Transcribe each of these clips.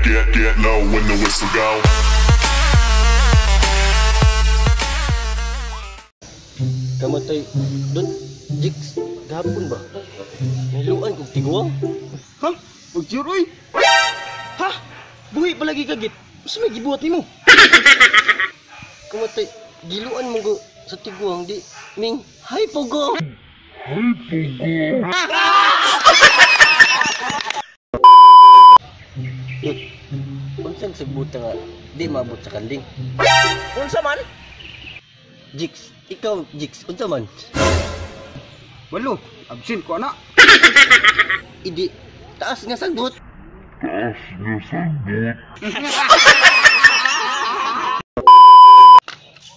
get, get low when the whistle go. Kamatay, Dot, Jigs, gahapon ba? Niluan kong tiguang. Ha? Pagtiyur, oy! Ha? Buhi palagi ka, Git. Unsa may gibuhat nimo? Kamatay, giluan mo ko sa tiguang di ming hay pogo. Dot, unsang sagbuta nga di maabot sa kanding? Unsa man? Jigs, ikaw Jigs, unsa man? Walo, absent ko ana. Idi, taas nga sagbot.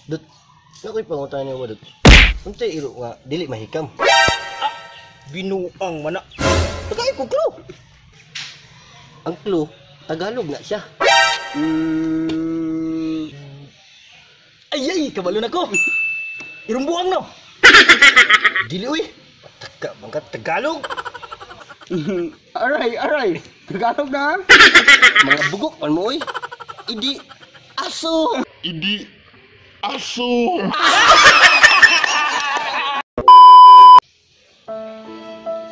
Dot, nakoy pangutan niyo Dot. Unsay iro nga dili mahikam? Binuang mana. Tagay ko clue. Ang clue, Tagalog na siya. Ay ay, kabalo na ko. Irumbuang no. Dili uy. Pataka bangka Tagalog. Aray, aray. Tagalog na. Mga bugok man mo uy. Idi aso. Idi aso.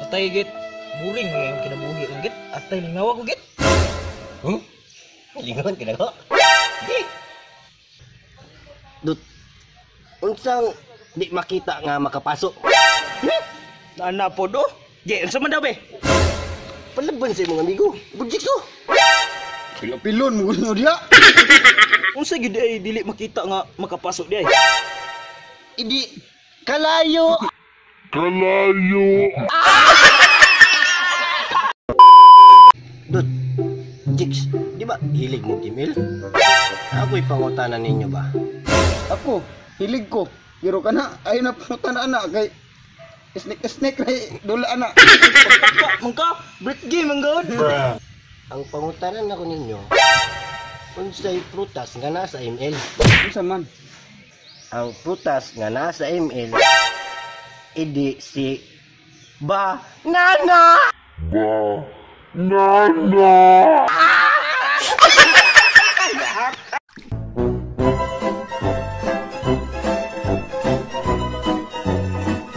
Atay, Git. Boring mo yung kinabuhi kong, Git. Atay lingawa ko, Git. Hmm? Lingon ka na ko. Di. Dut. Unsang di makita nga makapasok? Naana po do. Ge, unsa man daw be? Palaban sa imong amigo. Budjik so. Pilon mo gusto diya. Unsa gid ay dili makita nga makapasok di ay? Idi kalayo. Kalayo. Dut. Jigs, di ba hilig mo gmail? Ako'y pangutanan ninyo ba? Ako, hilig ko. Pero kana, ay na pangutan ana kay snake snake ray dula ana. Pagka, man ka, break game ang gawin. Ang pangutanan ako ninyo, unsay prutas nga nasa ML? Unsa man? Ang prutas nga nasa ML, idi si banana! Banana.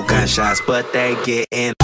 Gunshots, but they getting